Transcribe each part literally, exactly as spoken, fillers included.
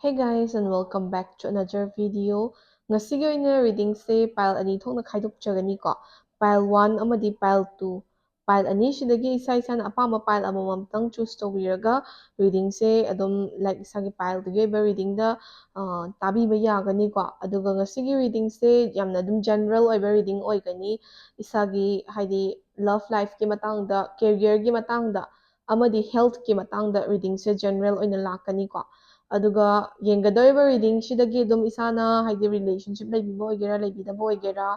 Hey guys, and welcome back to another video. ꯉꯁꯤꯒꯤ ꯑꯣꯏꯅ readingꯁꯦ pile ꯑꯅꯤ ꯊꯣꯛꯅ ꯈꯥꯏꯗꯣꯛꯆꯒꯅꯤꯀꯣ, pile one ꯑꯃꯗꯤ pile two. Pile ꯑꯅꯤꯁꯤꯗꯒꯤ ꯏꯁꯥ ꯏꯁꯥꯅ ꯑꯄꯥꯝꯕ pile ꯑꯃꯃꯝꯇꯪ choose ꯇꯧꯕꯤꯔꯒ readingꯁꯦ ꯑꯗꯨꯝ, like, ꯏꯁꯥꯒꯤ pileꯗꯨꯒꯤ ꯑꯣꯏꯕ readingꯗ ꯇꯥꯕꯤꯕ ꯌꯥꯒꯅꯤꯀꯣ. ꯑꯗꯨꯒ ꯉꯁꯤꯒꯤ readingꯁꯦ ꯌꯥꯝꯅ ꯑꯗꯨꯝ general ꯑꯣꯏꯕ reading ꯑꯣꯏꯒꯅꯤ. ꯏꯁꯥꯒꯤ, ꯍꯥꯏꯗꯤ, love lifeꯀꯤ ꯃꯇꯥꯡꯗ, careerꯒꯤ ꯃꯇꯥꯡꯗ ꯑꯃꯗꯤ healthꯀꯤ ꯃꯇꯥꯡꯗ readingꯁꯦ general ꯑꯣꯏꯅ ꯂꯥꯛꯀꯅꯤꯀꯣ. ꯑꯗꯨꯒ ꯌꯦꯡꯒꯗꯧꯔꯤꯕ readingꯁꯤꯗꯒꯤ ꯑꯗꯨꯝ ꯏꯁꯥꯅ, ꯍꯥꯏꯗꯤ, relationship ꯂꯩꯕꯤꯕ ꯑꯣꯏꯒꯦꯔꯥ, ꯂꯩꯕꯤꯗꯕ ꯑꯣꯏꯒꯦꯔꯥ,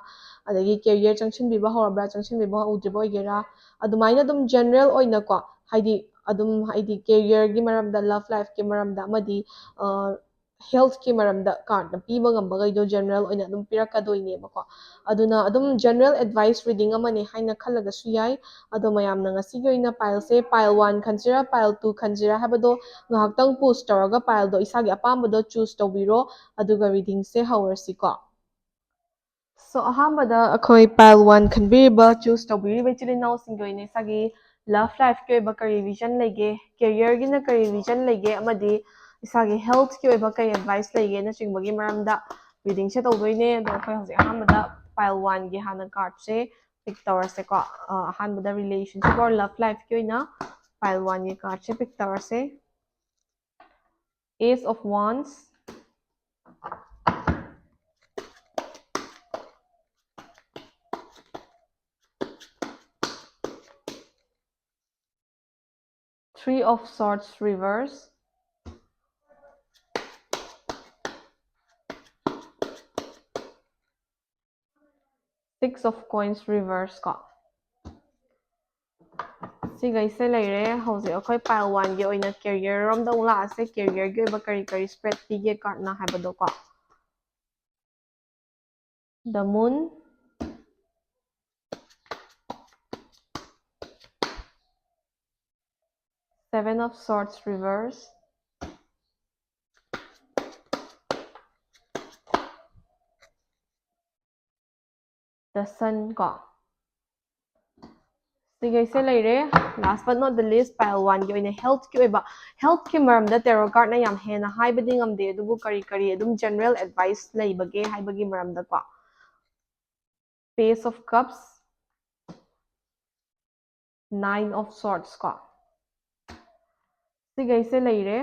ꯑꯗꯒꯤ career ꯆꯪꯁꯤꯟꯕꯤꯕ ꯍꯧꯔꯕ꯭ꯔꯥ, ꯆꯪꯁꯤꯟꯕꯤꯕ ꯍꯧꯗ꯭ꯔꯤꯕ ꯑꯣꯏꯒꯦꯔꯥ, ꯑꯗꯨꯃꯥꯏꯅ ꯑꯗꯨꯝ general ꯑꯣꯏꯅꯀꯣ, ꯍꯥꯏꯗꯤ, ꯑꯗꯨꯝ, ꯍꯥꯏꯗꯤ, careerꯒꯤ ꯃꯔꯝꯗ, love lifeꯀꯤ ꯃꯔꯝꯗ ꯑꯃꯗꯤ healthꯀꯤ ꯃꯔꯝꯗ cardꯅ ꯄꯤꯕ ꯉꯝꯕꯈꯩꯗꯣ general ꯑꯣꯏꯅ ꯑꯗꯨꯝ ꯄꯤꯔꯛꯀꯗꯣꯏꯅꯦꯕꯀꯣ. ꯑꯗꯨꯅ ꯑꯗꯨꯝ general advice reading ꯑꯃꯅꯦ ꯍꯥꯏꯅ ꯈꯜꯂꯒꯁꯨ ꯌꯥꯏ. ꯑꯗꯣ ꯃꯌꯥꯝꯅ ꯉꯁꯤꯒꯤ ꯑꯣꯏꯅ pileꯁꯦ pile one ꯈꯟꯁꯤꯔꯥ, pile two ꯈꯟꯁꯤꯔꯥ ꯍꯥꯏꯕꯗꯣ ꯉꯥꯏꯍꯥꯛꯇꯪ pause ꯇꯧꯔꯒ pileꯗꯣ ꯏꯁꯥꯒꯤ ꯑꯄꯥꯝꯕꯗꯣ choose ꯇꯧꯕꯤꯔꯣ, ꯑꯗꯨꯒ readingꯁꯦ ꯍꯧꯔꯁꯤꯀꯣ. So, ꯑꯍꯥꯟꯕꯗ ꯑꯩꯈꯣꯏ pile one ꯈꯟꯕꯤꯔꯤꯕ, choose ꯇꯧꯕꯤꯔꯤꯕ ꯏꯆꯤꯜ ꯏꯅꯥꯎꯁꯤꯡꯒꯤ ꯑꯣꯏꯅ ꯏꯁꯥꯒꯤ love lifeꯀꯤ ꯑꯣꯏꯕ ꯀꯔꯤ vision ꯂꯩꯒꯦ, careerꯒꯤꯅ ꯀꯔꯤ vision ꯂꯩꯒꯦ, ꯑꯃꯗꯤ ꯏꯁꯥꯒꯤ healthꯀꯤ ꯑꯣꯏꯕ ꯀꯔꯤ advice ꯂꯩꯒꯦꯅꯆꯤꯡꯕꯒꯤ ꯃꯔꯝꯗ readingꯁꯦ ꯇꯧꯗꯣꯏꯅꯦ꯫ ꯑꯗꯣ ꯑꯩꯈꯣꯏ ꯍꯧꯖꯤꯛ ꯑꯍꯥꯟꯕꯗ pile oneꯒꯤ ꯍꯥꯟꯅ cardꯁꯦ pick ꯇꯧꯔꯁꯦꯀꯣ. ꯑ, ꯑꯍꯥꯟꯕꯗ relationship or love lifeꯀꯤ ꯑꯣꯏꯅ pile oneꯒꯤ cardꯁꯦ pick ꯇꯧꯔꯁꯦ. Ace of Wands, Three of Swords reverse, Six of Coins reverse ꯀꯣ. ꯁꯤꯈꯩꯁꯦ ꯂꯩꯔꯦ꯫ ꯍꯧꯖꯤꯛ ꯑꯩꯈꯣꯏ pile oneꯒꯤ ꯑꯣꯏꯅ career ꯔꯣꯝꯗ ꯑꯃꯨꯛ ꯂꯥꯛꯑꯁꯦ꯫ Careerꯒꯤ ꯑꯣꯏꯕ ꯀꯔꯤ ꯀꯔꯤ spread ꯄꯤꯒꯦ cardꯅ ꯍꯥꯏꯕꯗꯣꯀꯣ. The Moon, Seven of Swords reverse, The Sun ꯀꯣ. ꯁꯤꯈꯩꯁꯦ ꯂꯩꯔꯦ꯫ Last but not the least, pile one ꯒꯤ ꯑꯣꯏꯅ health ꯀꯤ ꯑꯣꯏꯕ, health ꯀꯤ ꯃꯔꯝꯗ tarot card ꯅ ꯌꯥꯝ ꯍꯦꯟꯅ ꯍꯥꯏꯕꯗꯤ ꯉꯝꯗꯦ, ꯑꯗꯨꯕꯨ ꯀꯔꯤ ꯀꯔꯤ ꯑꯗꯨꯝ general advice ꯂꯩꯕꯒꯦ ꯍꯥꯏꯕꯒꯤ ꯃꯔꯝꯗꯀꯣ꯫ Page of Cups, Nine of Swords ꯀꯣ, ꯁꯤꯈꯩꯁꯦ ꯂꯩꯔꯦ꯫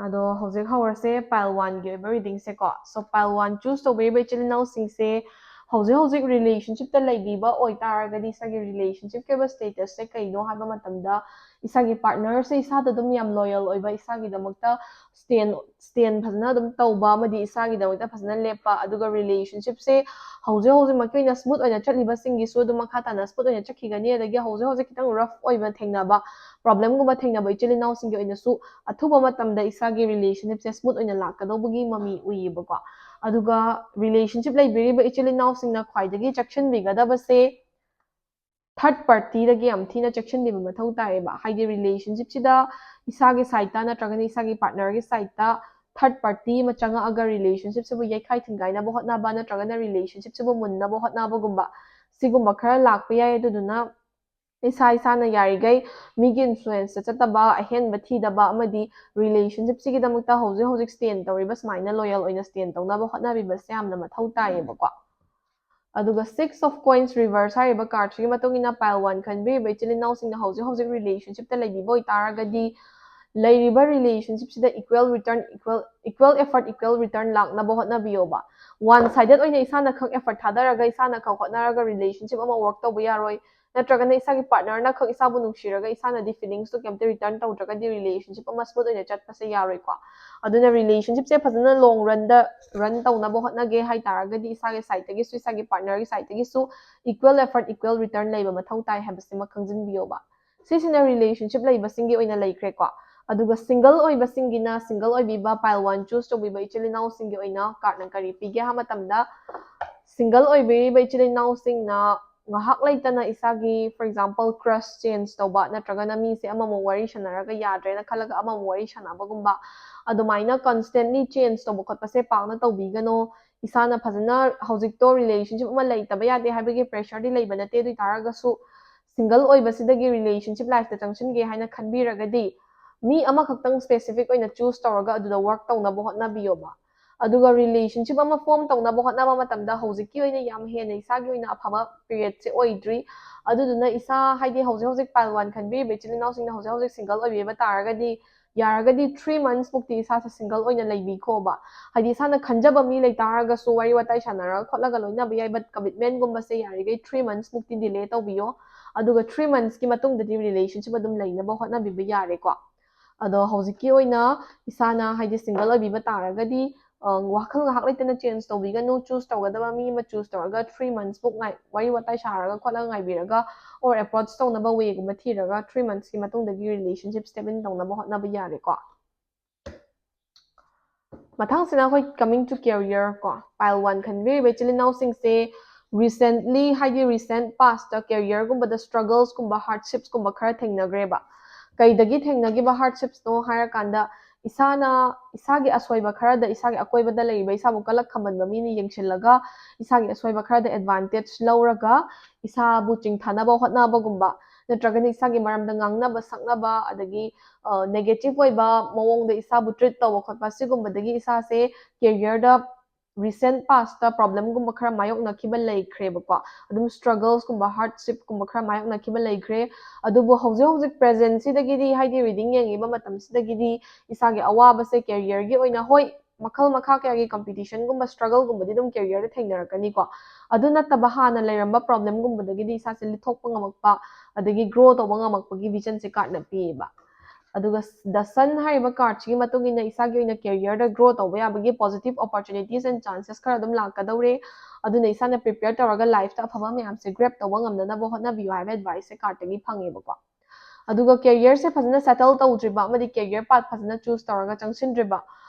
ꯑꯗꯣ ꯍꯧꯖꯤꯛ ꯍꯧꯔꯁꯦ pile one ꯒꯤ ꯑꯣꯏꯕ reading ꯁꯦꯀꯣ꯫ So pile one choose ꯇꯧꯕꯤꯔꯤꯕ ꯏꯆꯤꯜ ꯏꯅꯥꯎꯁꯤꯡꯁꯦ ꯍꯧꯖꯤꯛ ꯍꯧꯖꯤꯛ relationship ꯇ ꯂꯩꯕꯤꯕ ꯑꯣꯏꯇꯥꯔꯒꯗꯤ, ꯏꯁꯥꯒꯤ relationship ꯀꯤ ꯑꯣꯏꯕ status ꯁꯦ ꯀꯩꯅꯣ ꯍꯥꯏꯕ ꯃꯇꯝꯗ, ꯏꯁꯥꯒꯤ partner ꯁꯦ ꯏꯁꯥꯗ ꯑꯗꯨꯝ ꯌꯥꯝ loyal ꯑꯣꯏꯕ, ꯏꯁꯥꯒꯤꯗꯃꯛꯇ stand stand ꯐꯖꯅ ꯑꯗꯨꯝ ꯇꯧꯕ ꯑꯃꯗꯤ ꯏꯁꯥꯒꯤꯗꯃꯛꯇ ꯐꯖꯅ ꯂꯦꯞꯄ, ꯑꯗꯨꯒ relationship ꯁꯦ ꯍꯧꯖꯤꯛ ꯍꯧꯖꯤꯛꯃꯛꯀꯤ ꯑꯣꯏꯅ smooth ꯑꯣꯏꯅ ꯆꯠꯂꯤꯕꯁꯤꯡꯒꯤꯁꯨ ꯑꯗꯨꯝ ꯃꯈꯥ ꯇꯥꯅ smooth ꯑꯣꯏꯅ ꯆꯠꯈꯤꯒꯅꯤ꯫ ꯑꯗꯒꯤ ꯍꯧꯖꯤꯛ ꯍꯧꯖꯤꯛ ꯈꯤꯇꯪ rough ꯑꯣꯏꯕ ꯊꯦꯡꯅꯕ, problem ꯒꯨꯝꯕ ꯊꯦꯡꯅꯕ ꯏꯆꯤꯜ ꯏꯅꯥꯎꯁꯤꯡꯒꯤ ꯑꯣꯏꯅꯁꯨ ꯑꯊꯨꯕ ꯃꯇꯝꯗ ꯏꯁꯥꯒꯤ relationship ꯁꯦ smooth ꯑꯣꯏꯅ ꯂꯥꯛꯀꯗꯧꯕꯒꯤ ꯃꯃꯤ ꯎꯏꯌꯦꯕꯀꯣ꯫ ꯑꯗꯨꯒ relationship ꯂꯩꯕꯤꯔꯤꯕ ꯏꯆꯤꯜ ꯏꯅꯥꯎꯁꯤꯡꯅ ꯈ꯭ꯋꯥꯏꯗꯒꯤ ꯆꯦꯛꯁꯤꯟꯕꯤꯒꯗꯕꯁꯦ third party ꯗꯒꯤ ꯌꯥꯝ ꯊꯤꯅ ꯆꯦꯛꯁꯤꯟꯕꯤꯕ ꯃꯊꯧ ꯇꯥꯏꯌꯦꯕ꯫ ꯍꯥꯏꯗꯤ relationship ꯁꯤꯗ ꯏꯁꯥꯒꯤ side ꯇ ꯅꯠꯇ꯭ꯔꯒꯅ ꯏꯁꯥꯒꯤ partner ꯒꯤ side ꯇ third party ꯑꯃ ꯆꯪꯉꯛꯑꯒ relationship ꯁꯤꯕꯨ ꯌꯩꯈꯥꯏ ꯊꯤꯟꯒꯥꯏꯅꯕ ꯍꯣꯠꯅꯕ ꯅꯠꯇ꯭ꯔꯒꯅ relationship ꯁꯤꯕꯨ ꯃꯨꯟꯅꯕ ꯍꯣꯠꯅꯕꯒꯨꯝꯕ, ꯁꯤꯒꯨꯝꯕ ꯈꯔ ꯂꯥꯛꯄ ꯌꯥꯏ꯫ ꯑꯗꯨꯗꯨꯅ ꯏꯁꯥ ꯏꯁꯥꯅ ꯌꯥꯔꯤꯈꯩ ꯃꯤꯒꯤ influence ꯇ ꯆꯠꯇꯕ, ꯑꯍꯦꯟꯕ ꯊꯤꯗꯕ, ꯑꯃꯗꯤ relationship ꯁꯤꯒꯤꯗꯃꯛꯇ ꯍꯧꯖꯤꯛ ꯍꯧꯖꯤꯛ stand ꯇꯧꯔꯤꯕ ꯁꯨꯃꯥꯏꯅ loyal ꯑꯣꯏꯅ stand ꯇꯧꯅꯕ ꯍꯣꯠꯅꯕꯤꯕꯁꯦ ꯌꯥꯝꯅ ꯃꯊꯧ ꯇꯥꯏꯌꯦꯕꯀꯣ꯫ ꯑꯗꯨꯒ Six of Coins reverse ꯍꯥꯏꯔꯤꯕ card ꯁꯤꯒꯤ ꯃꯇꯨꯡ ꯏꯟꯅ pile one ꯈꯟꯕꯤꯔꯤꯕ ꯏꯆꯤꯜ ꯏꯅꯥꯎꯁꯤꯡꯅ ꯍꯧꯖꯤꯛ ꯍꯧꯖꯤꯛ relationship ꯇ ꯂꯩꯕꯤꯕ ꯑꯣꯏꯇꯥꯔꯒꯗꯤ, ꯂꯩꯔꯤꯕ relationship ꯁꯤꯗ equal return, equal, equal effort, equal return ꯂꯥꯛꯅꯕ ꯍꯣꯠꯅꯕꯤꯌꯣꯕ꯫ One sided ꯑꯣꯏꯅ ꯏꯁꯥꯅ ꯈꯛ effort ꯊꯥꯗꯔꯒ, ꯏꯁꯥꯅ ꯈꯛ ꯍꯣꯠꯅꯔꯒ relationship ꯑꯃ work ꯇꯧꯕ ꯌꯥꯔꯣꯏ꯫ ꯅꯠꯇ꯭ꯔꯒꯅ ꯏꯁꯥꯒꯤ partner ꯅ ꯈꯛ ꯏꯁꯥꯕꯨ ꯅꯨꯡꯁꯤꯔꯒ ꯏꯁꯥꯅꯗꯤ feelings ꯇꯨ ꯀꯩꯝꯇ return ꯇꯧꯗ꯭ꯔꯒꯗꯤ relationship ꯑꯃ smooth ꯑꯣꯏꯅ ꯆꯠꯄꯁꯦ ꯌꯥꯔꯣꯏꯀꯣ꯫ ꯑꯗꯨꯅ relationship ꯁꯦ ꯐꯖꯅ long run ꯗ run ꯇꯧꯅꯕ ꯍꯣꯠꯅꯒꯦ ꯍꯥꯏꯇꯥꯔꯒꯗꯤ, ꯏꯁꯥꯒꯤ side ꯇꯒꯤꯁꯨ, ꯏꯁꯥꯒꯤ partner ꯒꯤ side ꯇꯒꯤꯁꯨ equal effort, equal return ꯂꯩꯕ ꯃꯊꯧ ꯇꯥꯏ ꯍꯥꯏꯕꯁꯤꯃ ꯈꯪꯖꯤꯟꯕꯤꯌꯣꯕ꯫ ꯁꯤꯁꯤꯅ relationship ꯂꯩꯕꯁꯤꯡꯒꯤ ꯑꯣꯏꯅ ꯂꯩꯈ꯭ꯔꯦꯀꯣ꯫ ꯑꯗꯨꯒ single ꯑꯣꯏꯕꯁꯤꯡꯒꯤꯅ, single ꯑꯣꯏꯕꯤꯕ pile one choose ꯇꯧꯕꯤꯕ ꯏꯆꯤꯜ ꯏꯅꯥꯎꯁꯤꯡꯒꯤ ꯑꯣꯏꯅ card ꯅ ꯀꯔꯤ ꯄꯤꯒꯦ ꯍꯥꯏꯕ ꯃꯇꯝꯗ, single ꯑꯣꯏꯕꯤꯔꯤꯕ ꯏꯆꯤꯜ ꯏꯅꯥꯎꯁꯤꯡꯅ ꯉꯥꯏꯍꯥꯛ ꯂꯩꯇꯅ ꯏꯁꯥꯒꯤ, for example, crush change ꯇꯧꯕ, ꯅꯠꯇ꯭ꯔꯒꯅ ꯃꯤꯁꯦ ꯑꯃꯃꯨꯛ ꯋꯥꯔꯤ ꯁꯥꯟꯅꯔꯒ ꯌꯥꯗ꯭ꯔꯦꯅ ꯈꯜꯂꯒ ꯑꯃꯃꯨꯛ ꯋꯥꯔꯤ ꯁꯥꯟꯅꯕꯒꯨꯝꯕ, ꯑꯗꯨꯃꯥꯏꯅ constantly change ꯇꯧꯕ ꯈꯣꯠꯄꯁꯦ ꯄꯥꯛꯅ ꯇꯧꯕꯤꯒꯅꯣ꯫ ꯏꯁꯥꯅ ꯐꯖꯅ, ꯍꯧꯖꯤꯛꯇꯣ relationship ꯑꯃ ꯂꯩꯇꯕ ꯌꯥꯗꯦ ꯍꯥꯏꯕꯒꯤ pressure ꯗꯤ ꯂꯩꯕ ꯅꯠꯇꯦ, ꯑꯗꯨ ꯑꯣꯏ ꯇꯥꯔꯒꯁꯨ ꯁꯤꯡꯒꯜ ꯑꯣꯏꯕꯁꯤꯗꯒꯤ ꯔꯤꯂꯦꯁꯟꯁꯤꯞ ꯂꯥꯏꯐꯇ ꯆꯪꯁꯤꯟꯒꯦ ꯍꯥꯏꯅ ꯈꯟꯕꯤꯔꯒꯗꯤ, ꯃꯤ ꯑꯃꯈꯛꯇꯪ ꯁ꯭ꯄꯦꯁꯤꯐꯤꯛ ꯑꯣꯏꯅ ꯆꯨꯁ ꯇꯧꯔꯒ ꯑꯗꯨꯗ ꯋꯥꯔꯛ ꯇꯧꯅꯕ ꯍꯣꯠꯅꯕꯤꯌꯣꯕ꯫ ꯑꯗꯨꯒ ꯔꯤꯂꯦꯁꯟꯁꯤꯞ ꯑꯃ ꯐꯣꯔꯝ ꯇꯧꯅꯕ ꯍꯣꯠꯅꯕ ꯃꯇꯝꯗ ꯍꯧꯖꯤꯛꯀꯤ ꯑꯣꯏꯅ ꯌꯥꯝ ꯍꯦꯟꯅ ꯏꯁꯥꯒꯤ ꯑꯣꯏꯅ ꯑꯐꯕ ꯄꯤꯔꯤꯌꯠꯁꯦ ꯑꯣꯏꯗ꯭ꯔꯤ꯫ ꯑꯗꯨꯗꯨꯅ ꯏꯁꯥ, ꯍꯥꯏꯗꯤ ꯍꯧꯖꯤꯛ ꯍꯧꯖꯤꯛ ꯄꯥꯏꯜ ꯋꯥꯟ ꯈꯟꯕꯤꯔꯤꯕ ꯏꯆꯤꯜ ꯏꯅꯥꯎꯁꯤꯡꯅ ꯍꯧꯖꯤꯛ ꯍꯧꯖꯤꯛ ꯁꯤꯡꯒꯜ ꯑꯣꯏꯕꯤꯕ ꯇꯥꯔꯒꯗꯤ, ꯌꯥꯔꯒꯗꯤ ꯊ꯭ꯔꯤ ꯃꯟꯁ ꯃꯨꯛꯇꯤ ꯏꯁꯥꯁꯦ ꯁꯤꯡꯒꯜ ꯑꯣꯏꯅ ꯂꯩꯕꯤꯈꯣꯕ꯫ ꯍꯥꯏꯗꯤ ꯏꯁꯥꯅ ꯈꯟꯖꯕ ꯃꯤ ꯂꯩꯇꯥꯔꯒꯁꯨ ꯋꯥꯔꯤ ꯋꯥꯇꯥꯏ ꯁꯥꯟꯅꯔꯒ ꯈꯣꯠꯂꯒ ꯂꯣꯏꯅꯕ ꯌꯥꯏ, ꯕꯠ ꯀꯃꯤꯠꯃꯦꯟꯒꯨꯝꯕꯁꯦ ꯌꯥꯔꯤꯈꯩ ꯊ꯭ꯔꯤ ꯃꯟꯁ ꯃꯨꯛꯇꯤ ꯗꯤꯂꯦ ꯇꯧꯕꯤꯌꯣ꯫ ꯑꯗꯨꯒ ꯊ꯭ꯔꯤ ꯃꯟꯁꯀꯤ ꯃꯇꯨꯡꯗꯗꯤ ꯔꯤꯂꯦꯁꯟꯁꯤꯞ ꯑꯗꯨꯝ ꯂꯩꯅꯕ ꯍꯣꯠꯅꯕꯤꯕ ꯌꯥꯔꯦꯀꯣ꯫ ꯑꯗꯣ ꯍꯧꯖꯤꯛꯀꯤ ꯑꯣꯏꯅ ꯏꯁꯥꯅ, ꯍꯥꯏꯗꯤ ꯁꯤꯡꯒꯜ ꯑꯣꯏꯕꯤꯕ ꯇꯥꯔꯒꯗꯤ, ꯑ, ꯋꯥꯈꯜ ꯉꯥꯏꯍꯥꯛ ꯂꯩꯇꯅ ꯆꯦꯟꯖ ꯇꯧꯕꯤꯒꯅꯨ꯫ ꯆꯨꯁ ꯇꯧꯒꯗꯕ ꯃꯤ ꯑꯃ ꯆꯨꯁ ꯇꯧꯔꯒ ꯊ꯭ꯔꯤ ꯃꯟꯁꯃꯨꯛ ꯉꯥꯏ-, ꯋꯥꯔꯤ ꯋꯥꯇꯥꯏ ꯁꯥꯔꯒ ꯈꯣꯠꯂꯒ ꯉꯥꯏꯕꯤꯔꯒ, ꯑꯣꯔ ꯑꯦꯄ꯭ꯔꯣꯆ ꯇꯧꯅꯕ ꯋꯦꯒꯨꯝꯕ ꯊꯤꯔꯒ ꯊ꯭ꯔꯤ ꯃꯟꯁꯀꯤ ꯃꯇꯨꯡꯗꯒꯤ ꯔꯤꯂꯦꯁꯟꯁꯤꯞ ꯁ꯭ꯇꯦꯞ ꯏꯟ ꯇꯧꯅꯕ ꯍꯣꯠꯅꯕ ꯌꯥꯔꯦꯀꯣ꯫ ꯃꯊꯪꯁꯤꯅ ꯑꯩꯈꯣꯏ coming to career ꯀꯣ, ꯄꯥꯏꯜ ꯋꯥꯟ ꯈꯟꯕꯤꯔꯤꯕ ꯏꯆꯤꯜ ꯏꯅꯥꯎꯁꯤꯡꯁꯦ ꯔꯤꯁꯦꯟꯠꯂꯤ, ꯍꯥꯏꯗꯤ ꯔꯤꯁꯦꯟꯠ ꯄꯥꯁꯇ ꯀꯦꯔꯤꯌꯔꯒꯨꯝꯕꯗ ꯁ꯭ꯇ꯭ꯔꯒꯜꯁꯀꯨꯝꯕ, ꯍꯥꯔꯗꯁꯤꯞꯁꯀꯨꯝꯕ ꯈꯔ ꯊꯦꯡꯅꯈ꯭ꯔꯦꯕ꯫ ꯀꯩꯗꯒꯤ ꯊꯦꯡꯅꯈꯤꯕ ꯍꯥꯔꯗꯁꯤꯞꯁꯅꯣ ꯍꯥꯏꯔꯀꯥꯟꯗ, ꯏꯁꯥꯅ ꯏꯁꯥꯒꯤ ꯑꯁꯣꯏꯕ ꯈꯔꯗ, ꯏꯁꯥꯒꯤ ꯑꯀꯣꯏꯕꯗ ꯂꯩꯔꯤꯕ ꯏꯁꯥꯕꯨ ꯀꯂꯛ ꯈꯝꯕꯟꯕ ꯃꯤꯅ ꯌꯦꯡꯁꯤꯜꯂꯒ, ꯏꯁꯥꯒꯤ ꯑꯁꯣꯏꯕ ꯈꯔꯗ ꯑꯦꯗꯚꯥꯟꯇꯦꯖ ꯂꯧꯔꯒ ꯏꯁꯥꯕꯨ ꯆꯤꯡꯊꯅꯕ ꯍꯣꯠꯅꯕꯒꯨꯝꯕ, ꯅꯠꯇ꯭ꯔꯒꯅ ꯏꯁꯥꯒꯤ ꯃꯔꯝꯗ ꯉꯥꯡꯅꯕ ꯁꯛꯅꯕ, ꯑꯗꯒꯤ ꯅꯦꯒꯦꯇꯤꯚ ꯑꯣꯏꯕ ꯃꯑꯣꯡꯗ ꯏꯁꯥꯕꯨ ꯇ꯭ꯔꯤꯠ ꯇꯧꯕ ꯈꯣꯠꯄ, ꯁꯤꯒꯨꯝꯕꯗꯒꯤ ꯏꯁꯥꯁꯦ ꯀꯦꯔꯤꯌꯔꯗ ꯔꯤꯁꯦꯟꯠ ꯄꯥꯁꯇ ꯄ꯭ꯔꯣꯕ꯭ꯂꯦꯝꯒꯨꯝꯕ ꯈꯔ ꯃꯥꯌꯣꯛꯅꯈꯤꯕ ꯂꯩꯈ꯭ꯔꯦꯕꯀꯣ꯫ ꯑꯗꯨꯝ ꯁ꯭ꯇ꯭ꯔꯒꯜꯁꯀꯨꯝꯕ, ꯍꯥꯔꯗꯁꯤꯞꯀꯨꯝꯕ ꯈꯔ ꯃꯥꯌꯣꯛꯅꯈꯤꯕ ꯂꯩꯈ꯭ꯔꯦ꯫ ꯑꯗꯨꯕꯨ ꯍꯧꯖꯤꯛ ꯍꯧꯖꯤꯛ ꯄ꯭ꯔꯦꯖꯦꯟꯁꯤꯗꯒꯤꯗꯤ, ꯍꯥꯏꯗꯤ ꯔꯤꯗꯤꯡ ꯌꯦꯡꯉꯤꯕ ꯃꯇꯝꯁꯤꯗꯒꯤꯗꯤ ꯏꯁꯥꯒꯤ ꯑꯋꯥꯕꯁꯦ ꯀꯦꯔꯤꯌꯔꯒꯤ ꯑꯣꯏꯅ, ꯍꯣꯏ, ꯃꯈꯜ ꯃꯈꯥ ꯀꯌꯥꯒꯤ ꯀꯝꯄꯤꯇꯤꯁꯟꯒꯨꯝꯕ, ꯁ꯭ꯇ꯭ꯔꯒꯜꯒꯨꯝꯕꯗꯤ ꯑꯗꯨꯝ ꯀꯦꯔꯤꯌꯔꯗ ꯊꯦꯡꯅꯔꯛꯀꯅꯤꯀꯣ꯫ ꯑꯗꯨ ꯅꯠꯇꯕ, ꯍꯥꯟꯅ ꯂꯩꯔꯝꯕ ꯄ꯭ꯔꯣꯕ꯭ꯂꯦꯝꯒꯨꯝꯕꯗꯒꯤꯗꯤ ꯏꯁꯥꯁꯦ ꯂꯤꯊꯣꯛꯄ ꯉꯝꯃꯛꯄ, ꯑꯗꯒꯤ ꯒ꯭ꯔꯣ ꯇꯧꯕ ꯉꯝꯃꯛꯄꯒꯤ ꯚꯤꯖꯟꯁꯦ ꯀꯥꯔꯠꯅ ꯄꯤꯌꯦꯕ꯫ ꯑꯗꯨꯒ ꯗ ꯁꯟ ꯍꯥꯏꯔꯤꯕ ꯀꯥꯔꯠꯁꯤꯒꯤ ꯃꯇꯨꯡ ꯏꯟꯅ ꯏꯁꯥꯒꯤ ꯑꯣꯏꯅ ꯀꯦꯔꯤꯌꯔꯗ ꯒ꯭ꯔꯣ ꯇꯧꯕ ꯌꯥꯕꯒꯤ ꯄꯣꯖꯤꯇꯤꯚ ꯑꯣꯄꯣꯔꯆꯨꯅꯤꯇꯤꯁ ꯑꯦꯟ ꯆꯥꯟꯁꯦꯁ ꯈꯔ ꯑꯗꯨꯝ ꯂꯥꯛꯀꯗꯧꯔꯦ꯫ ꯑꯗꯨꯅ ꯏꯁꯥꯅ ꯄ꯭ꯔꯤꯄꯦꯌꯔ ꯇꯧꯔꯒ ꯂꯥꯏꯐꯇ ꯑꯐꯕ ꯃꯌꯥꯝꯁꯦ ꯒ꯭ꯔꯦꯞ ꯇꯧꯕ ꯉꯝꯅꯅꯕ ꯍꯣꯠꯅꯕꯤꯌꯨ ꯍꯥꯏꯕ ꯑꯦꯗꯚꯥꯏꯁꯁꯦ ꯀꯥꯔꯠꯇꯒꯤ ꯐꯪꯉꯦꯕꯀꯣ꯫ ꯑꯗꯨꯒ ꯀꯦꯔꯤꯌꯔꯁꯦ ꯐꯖꯅ ꯁꯦꯇꯜ ꯇꯧꯗ꯭ꯔꯤꯕ ꯑꯃꯗꯤ ꯀꯦꯔꯤꯌꯔ ꯄꯥꯊ ꯐꯖꯅ ꯆꯨꯁ ꯇꯧꯔꯒ ꯆꯪꯁꯤꯟꯗ꯭ꯔꯤꯕ,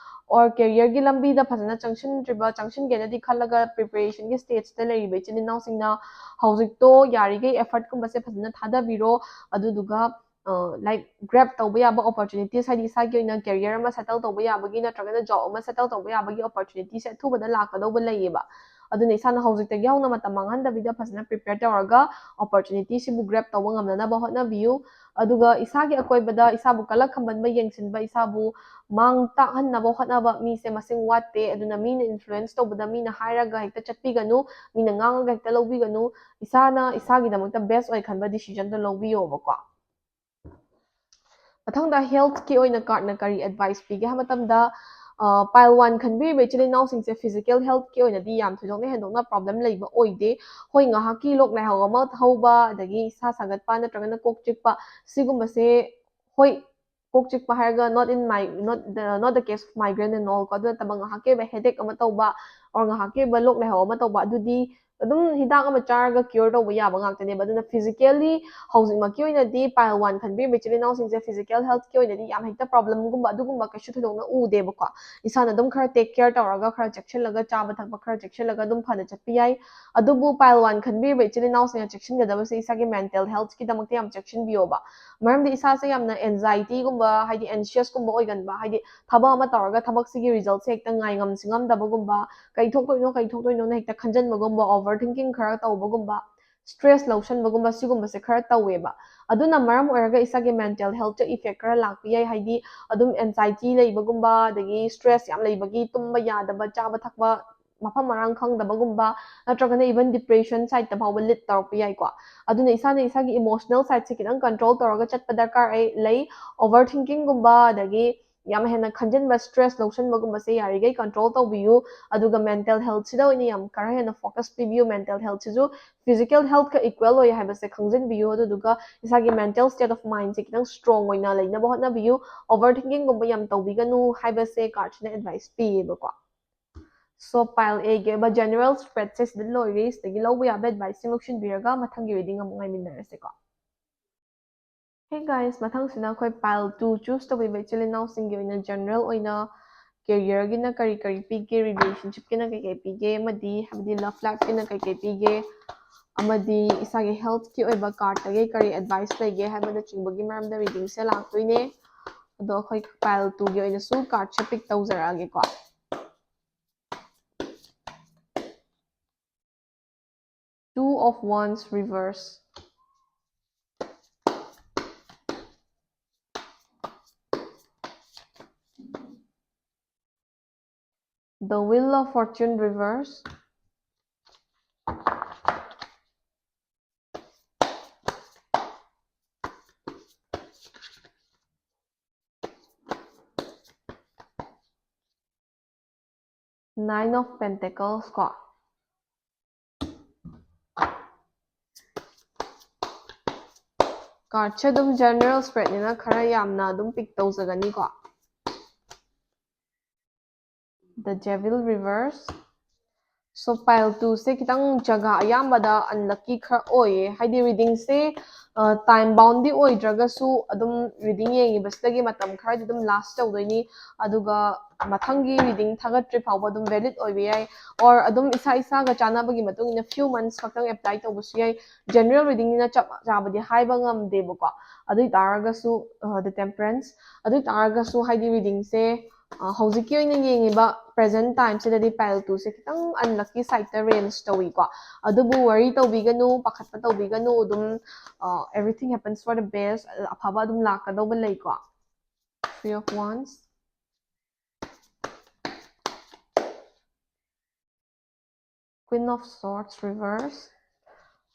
ꯑꯣꯔ ꯀꯦꯔꯤꯌꯔꯒꯤ ꯂꯝꯕꯤꯗ ꯐꯖꯅ ꯆꯪꯁꯤꯟꯗ꯭ꯔꯤꯕ, ꯆꯪꯁꯤꯟꯒꯦꯅꯗꯤ ꯈꯜꯂꯒ ꯄ꯭ꯔꯤꯄꯦꯔꯦꯁꯟꯒꯤ ꯁ꯭ꯇꯦꯖꯇ ꯂꯩꯔꯤꯕ ꯏꯆꯤꯟ ꯏꯅꯥꯎꯁꯤꯡꯅ ꯍꯧꯖꯤꯛꯇꯣ ꯌꯥꯔꯤꯈꯩ ꯑꯦꯐꯔꯠꯀꯨꯝꯕꯁꯦ ꯐꯖꯅ ꯊꯥꯗꯕꯤꯔꯣ꯫ ꯑꯗꯨꯗꯨꯒ, ꯑ, ꯂꯥꯏꯛ, ꯒ꯭ꯔꯦꯞ ꯇꯧꯕ ꯌꯥꯕ ꯑꯣꯄꯣꯔꯆꯨꯅꯤꯇꯤꯁ, ꯍꯥꯏꯗꯤ ꯏꯁꯥꯒꯤ ꯑꯣꯏꯅ ꯀꯦꯔꯤꯌꯔ ꯑꯃ ꯁꯦꯇꯜ ꯇꯧꯕ ꯌꯥꯕꯒꯤ ꯅꯠꯇ꯭ꯔꯒꯅ ꯖꯣꯕ ꯑꯃ ꯁꯦꯇꯜ ꯇꯧꯕ ꯌꯥꯕꯒꯤ ꯑꯣꯄꯣꯔꯆꯨꯅꯤꯇꯤꯁꯦ ꯑꯊꯨꯕꯗ ꯂꯥꯛꯀꯗꯧꯕ ꯂꯩꯌꯦꯕ꯫ ꯑꯗꯨꯅ ꯏꯁꯥꯅ ꯍꯧꯖꯤꯛꯇꯒꯤ ꯍꯧꯅ ꯃꯇꯝ ꯃꯥꯡꯍꯟꯗꯕꯤꯗ ꯐꯖꯅ prepare ꯇꯧꯔꯒ opportunity ꯁꯤꯕꯨ grab ꯇꯧꯕ ꯉꯝꯅꯅꯕ ꯍꯣꯠꯅꯕꯤꯌꯨ꯫ ꯑꯗꯨꯒ ꯏꯁꯥꯒꯤ ꯑꯀꯣꯏꯕꯗ ꯏꯁꯥꯕꯨ ꯀꯜꯂꯛ ꯈꯝꯕꯟꯕ ꯌꯦꯡꯁꯤꯟꯕ, ꯏꯁꯥꯕꯨ ꯃꯥꯡ ꯇꯥꯛꯍꯟꯅꯕ ꯍꯣꯠꯅꯕ ꯃꯤꯁꯦ ꯃꯁꯤꯡ ꯋꯥꯠꯇꯦ꯫ ꯑꯗꯨꯅ ꯃꯤꯅ influence ꯇꯧꯕꯗ, ꯃꯤꯅ ꯍꯥꯏꯔꯒ ꯍꯦꯛꯇ ꯆꯠꯄꯤꯒꯅꯨ, ꯃꯤꯅ ꯉꯥꯡꯉꯒ ꯍꯦꯛꯇ ꯂꯧꯕꯤꯒꯅꯨ꯫ ꯏꯁꯥꯅ ꯏꯁꯥꯒꯤꯗꯃꯛꯇ best ꯑꯣꯏ ꯈꯟꯕ decision ꯗꯣ ꯂꯧꯕꯤꯌꯣꯕꯀꯣ꯫ ꯃꯊꯪꯗ health ꯀꯤ ꯑꯣꯏꯅ card ꯅ ꯀꯔꯤ advice ꯄꯤꯒꯦ ꯍꯥꯏꯕ ꯃꯇꯝꯗ, ꯑ, pile one ꯈꯟꯕꯤꯔꯤꯕ ꯏꯆꯤꯜ ꯏꯅꯥꯎꯁꯤꯡꯁꯦ physical health ꯀꯤ ꯑꯣꯏꯅꯗꯤ ꯌꯥꯝ ꯊꯣꯏꯗꯣꯛꯅ ꯍꯦꯟꯗꯣꯛꯅ problem ꯂꯩꯕ ꯑꯣꯏꯗꯦ꯫ ꯍꯣꯏ, ꯉꯥꯏꯍꯥꯛꯀꯤ ꯂꯣꯛ ꯂꯥꯏꯍꯧ ꯑꯃ ꯍꯧꯕ, ꯑꯗꯒꯤ ꯏꯁꯥ ꯁꯥꯒꯠꯄ ꯅꯠꯇ꯭ꯔꯒꯅ ꯀꯣꯛ ꯆꯤꯛꯄ, ꯁꯤꯒꯨꯝꯕꯁꯦ, ꯍꯣꯏ, ꯀꯣꯛ ꯆꯤꯛꯄ ꯍꯥꯏꯔꯒ not in my, not the, not the case of migraine and all ꯀꯣ, ꯑꯗꯨ ꯅꯠꯇꯕ ꯉꯥꯏꯍꯥꯛꯀꯤ ꯑꯣꯏꯕ headache ꯑꯃ ꯇꯧꯕ, or ꯉꯥꯏꯍꯥꯛꯀꯤ ꯑꯣꯏꯕ ꯂꯣꯛ ꯂꯥꯏꯍꯧ ꯑꯃ ꯇꯧꯕ, ꯑꯗꯨꯗꯤ ꯑꯗꯨꯝ ꯍꯤꯗꯥꯛ ꯑꯃ ꯆꯥꯔꯒ cure ꯇꯧꯕ ꯌꯥꯕ ꯉꯥꯛꯇꯅꯦꯕ꯫ ꯑꯗꯨꯅ physically ꯍꯧꯖꯤꯛꯃꯛꯀꯤ ꯑꯣꯏꯅꯗꯤ pile one ꯈꯟꯕꯤꯔꯤꯕ ꯏꯆꯤꯜ ꯏꯅꯥꯎꯁꯤꯡꯁꯦ physical health ꯀꯤ ꯑꯣꯏꯅꯗꯤ ꯌꯥꯝ ꯍꯦꯛꯇ problem ꯒꯨꯝꯕ ꯑꯗꯨꯒꯨꯝꯕ ꯀꯩꯁꯨ ꯊꯣꯏꯗꯣꯛꯅ ꯎꯗꯦꯕꯀꯣ꯫ ꯏꯁꯥꯅ ꯑꯗꯨꯝ ꯈꯔ take care ꯇꯧꯔꯒ, ꯈꯔ ꯆꯦꯛꯁꯤꯜꯂꯒ, ꯆꯥꯕ ꯊꯛꯄ ꯈꯔ ꯆꯦꯛꯁꯤꯜꯂꯒ ꯑꯗꯨꯝ ꯐꯅ ꯆꯠꯄ ꯌꯥꯏ꯫ ꯑꯗꯨꯕꯨ pile one ꯈꯟꯕꯤꯔꯤꯕ ꯏꯆꯤꯜ ꯏꯅꯥꯎꯁꯤꯡꯅ ꯆꯦꯛꯁꯤꯟꯒꯗꯕꯁꯦ ꯏꯁꯥꯒꯤ mental health ꯀꯤꯗꯃꯛꯇ ꯌꯥꯝ ꯆꯦꯛꯁꯤꯟꯕꯤꯌꯣꯕ꯫ ꯃꯔꯝꯗꯤ ꯏꯁꯥꯁꯦ ꯌꯥꯝꯅ anxiety ꯒꯨꯝꯕ, ꯍꯥꯏꯗꯤ anxious ꯀꯨꯝꯕ ꯑꯣꯏꯒꯟꯕ, ꯍꯥꯏꯗꯤ ꯊꯕꯛ ꯑꯃ ꯇꯧꯔꯒ ꯊꯕꯛꯁꯤꯒꯤ result ꯁꯦ ꯍꯦꯛꯇ ꯉꯥꯏꯉꯝ ꯁꯤꯡꯉꯝꯗꯕꯒꯨꯝꯕ, ꯀꯩ ꯊꯣꯛꯇꯣꯏꯅꯣ, ꯀꯩ ꯊꯣꯛꯇꯣꯏꯅꯣꯅ ꯍꯦꯛꯇ ꯈꯟꯖꯟꯕꯒꯨꯝꯕ, overthinking ꯈꯔ ꯇꯧꯕꯒꯨꯝꯕ, stress ꯂꯧꯁꯟꯕꯒꯨꯝꯕ, ꯁꯤꯒꯨꯝꯕꯁꯦ ꯈꯔ ꯇꯧꯋꯦꯕ꯫ ꯑꯗꯨꯅ ꯃꯔꯝ ꯑꯣꯏꯔꯒ ꯏꯁꯥꯒꯤ mental health ꯇ effect ꯈꯔ ꯂꯥꯛꯄ ꯌꯥꯏ꯫ ꯍꯥꯏꯗꯤ ꯑꯗꯨꯝ anxiety ꯂꯩꯕꯒꯨꯝꯕ, ꯑꯗꯒꯤ stress ꯌꯥꯝ ꯂꯩꯕꯒꯤ ꯇꯨꯝꯕ ꯌꯥꯗꯕ, ꯆꯥꯕ ꯊꯛꯄ ꯃꯐꯝ ꯃꯔꯥꯡ ꯈꯪꯗꯕꯒꯨꯝꯕ, ꯅꯠꯇ꯭ꯔꯒꯅ even depression side ꯇ ꯐꯥꯎꯕ lead ꯇꯧꯔꯛꯄ ꯌꯥꯏꯀꯣ꯫ ꯑꯗꯨꯅ ꯏꯁꯥꯅ ꯏꯁꯥꯒꯤ emotional side ꯁꯦ ꯈꯤꯇꯪ control ꯇꯧꯔꯒ ꯆꯠꯄ ꯗꯔꯀꯥꯔ ꯑꯩ-, ꯂꯩ꯫ Overthinking ꯒꯨꯝꯕ, ꯑꯗꯒꯤ ꯌꯥꯝ ꯍꯦꯟꯅ ꯈꯟꯖꯤꯟꯕ, stress ꯂꯧꯁꯟꯕꯒꯨꯝꯕꯁꯦ ꯌꯥꯔꯤꯈꯩ control ꯇꯧꯕꯤꯌꯨ꯫ ꯑꯗꯨꯒ mental health ꯁꯤꯗ ꯑꯣꯏꯅ ꯌꯥꯝ ꯈꯔ ꯍꯦꯟꯅ focus ꯄꯤꯕꯤꯌꯨ꯫ Mental health ꯁꯤꯁꯨ physical health ꯀ equal ꯑꯣꯏ ꯍꯥꯏꯕꯁꯦ ꯈꯪꯖꯤꯟꯕꯤꯌꯨ꯫ ꯑꯗꯨꯗꯨꯒ ꯏꯁꯥꯒꯤ mental state of mind ꯁꯦ ꯈꯤꯇꯪ strong ꯑꯣꯏꯅ ꯂꯩꯅꯕ ꯍꯣꯠꯅꯕꯤꯌꯨ꯫ Overthinking ꯒꯨꯝꯕ ꯌꯥꯝ ꯇꯧꯕꯤꯒꯅꯨ ꯍꯥꯏꯕꯁꯦ card ꯁꯤꯅ advice ꯄꯤꯌꯦꯕꯀꯣ꯫ So, pile A ꯒꯤ ꯑꯣꯏꯕ general spread ꯁꯦ ꯁꯤꯗ ꯂꯣꯏꯔꯦ꯫ ꯁꯤꯗꯒꯤ ꯂꯧꯕ ꯌꯥꯕ advice ꯁꯤꯡ ꯂꯧꯁꯤꯟꯕꯤꯔꯒ ꯃꯊꯪꯒꯤ reading ꯑꯃꯨꯛ ꯉꯥꯏꯃꯤꯟꯅꯔꯁꯦꯀꯣ꯫ Hey guys, ꯃꯊꯪꯁꯤꯅ ꯑꯩꯈꯣꯏ pile two choose ꯇꯧꯕꯤꯕ ꯏꯆꯤꯜ ꯏꯅꯥꯎꯁꯤꯡꯒꯤ ꯑꯣꯏꯅ general ꯑꯣꯏꯅ career ꯒꯤꯅ ꯀꯔꯤ ꯀꯔꯤ ꯄꯤꯒꯦ, relationship ꯀꯤꯅ ꯀꯩ ꯀꯩ ꯄꯤꯒꯦ, ꯑꯃꯗꯤ ꯍꯥꯏꯕꯗꯤ love life ꯀꯤꯅ ꯀꯩ ꯀꯩ ꯄꯤꯒꯦ, ꯑꯃꯗꯤ ꯏꯁꯥꯒꯤ health ꯀꯤ ꯑꯣꯏꯕ card ꯇꯒꯤ ꯀꯔꯤ advice ꯂꯩꯒꯦ ꯍꯥꯏꯕꯅꯆꯤꯡꯕꯒꯤ ꯃꯔꯝꯗ reading ꯁꯦ ꯂꯥꯛꯇꯣꯏꯅꯦ꯫ ꯑꯗꯣ ꯑꯩꯈꯣꯏ pile two ꯒꯤ ꯑꯣꯏꯅꯁꯨ card say pick ꯇꯧꯖꯔꯛꯑꯒꯦꯀꯣ꯫ of Wands reverse. The Wheel of Fortune reverse. Nine of Pentacles ꯀꯣ꯫ Cardꯁꯦ ꯑꯗꯨꯝ general spreadꯅꯤꯅ ꯈꯔ ꯌꯥꯝꯅ ꯑꯗꯨꯝ pick ꯇꯧꯖꯒꯅꯤꯀꯣ꯫ The Devil reverse. So pile twoꯁꯦ ꯈꯤꯇꯪ ꯖꯒꯥ ꯑꯌꯥꯝꯕꯗ unlucky ꯈꯔ ꯑꯣꯏꯌꯦ, ꯍꯥꯏꯗꯤ readingꯁꯦ time boundꯗꯤ ꯑꯣꯏꯗ꯭ꯔꯒꯁꯨ ꯑꯗꯨꯝ reading ꯌꯦꯡꯉꯤꯕꯁꯤꯗꯒꯤ ꯃꯇꯝ ꯈꯔꯗꯤ ꯑꯗꯨꯝ last ꯇꯧꯗꯣꯏꯅꯤ꯫ ꯑꯗꯨꯒ ꯃꯊꯪꯒꯤ reading ꯊꯥꯒꯠꯇ꯭ꯔꯤ ꯐꯥꯎꯕ ꯑꯗꯨꯝ valid ꯑꯣꯏꯕ ꯌꯥꯏ, or ꯑꯗꯨꯝ ꯏꯁꯥ ꯏꯁꯥꯒ ꯆꯥꯟꯅꯕꯒꯤ ꯃꯇꯨꯡ ꯏꯟꯅ few months ꯈꯛꯇꯪ apply ꯇꯧꯕꯁꯨ ꯌꯥꯏ꯫ General readingꯅꯤꯅ ꯆꯞ ꯆꯥꯕꯗꯤ ꯍꯥꯏꯕ ꯉꯝꯗꯦꯕꯀꯣ꯫ ꯑꯗꯨ ꯑꯣꯏ ꯇꯥꯔꯒꯁꯨ The Temperance, ꯑꯗꯨ ꯑꯣꯏ ꯇꯥꯔꯒꯁꯨ ꯍꯥꯏꯗꯤ readingꯁꯦ ꯍꯧꯖꯤꯛꯀꯤ ꯑꯣꯏꯅ ꯌꯦꯡꯉꯤꯕ present timeꯁꯤꯗꯗꯤ pile twoꯁꯦ ꯈꯤꯇꯪ unlucky sideꯇ range ꯇꯧꯏꯀꯣ꯫ ꯑꯗꯨꯕꯨ worry ꯇꯧꯕꯤꯒꯅꯨ, ꯄꯥꯈꯠꯄ ꯇꯧꯕꯤꯒꯅꯨ, ꯑꯗꯨꯝ everything happens for the best, ꯑꯐꯕ ꯑꯗꯨꯝ ꯂꯥꯛꯀꯗꯧꯕ ꯂꯩꯀꯣ꯫ Three of Wands, Queen of Swords reverse.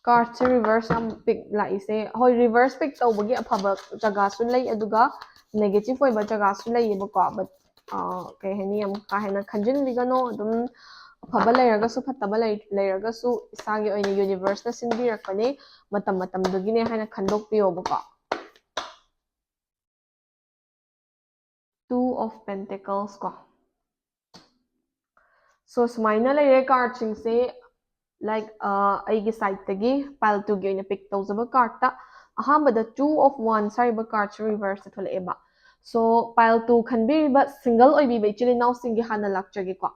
Cardꯁꯦ reverse ꯌꯥꯝ pick ꯂꯥꯛꯏꯁꯦ, ꯍꯣꯏ, reverse pick ꯇꯧꯕꯒꯤ ꯑꯐꯕ ꯖꯒꯥꯁꯨ ꯂꯩ, ꯑꯗꯨꯒ negative ꯑꯣꯏꯕ ꯖꯒꯥꯁꯨ ꯂꯩꯌꯦꯕꯀꯣ꯫ But ꯀꯩ ꯍꯥꯏꯅꯤ, ꯌꯥꯝ ꯀꯥ ꯍꯦꯟꯅ ꯈꯟꯖꯤꯟꯕꯤꯒꯅꯣ꯫ ꯑꯗꯨꯝ ꯑꯐꯕ ꯂꯩꯔꯒꯁꯨ ꯐꯠꯇꯕ ꯂꯩꯔꯒꯁꯨ ꯏꯁꯥꯒꯤ ꯑꯣꯏꯅ universeꯅ ꯁꯤꯟꯕꯤꯔꯛꯄꯅꯦ, ꯃꯇꯝ ꯃꯇꯝꯗꯨꯒꯤꯅꯦ ꯍꯥꯏꯅ ꯈꯟꯗꯣꯛꯄꯤꯌꯣꯕꯀꯣ꯫ Two of Pentacles ꯀꯣ꯫ So ꯁꯨꯃꯥꯏꯅ ꯂꯩꯔꯦ cardꯁꯤꯡꯁꯦ꯫ Like ꯑꯩꯒꯤ sideꯇꯒꯤ pile twoꯒꯤ ꯑꯣꯏꯅ pick ꯇꯧꯖꯕ cardꯇ ꯑꯍꯥꯟꯕꯗ Two of Wands ꯍꯥꯏꯔꯤꯕ cardꯁꯦ reverseꯇ ꯊꯣꯛꯂꯛꯑꯦꯕ꯫ So pile two ꯈꯟꯕꯤꯔꯤꯕ single ꯑꯣꯏꯕꯤꯕ ꯏꯆꯤꯜ ꯏꯅꯥꯎꯁꯤꯡꯒꯤ ꯍꯥꯟꯅ ꯂꯥꯛꯆꯒꯦꯀꯣ꯫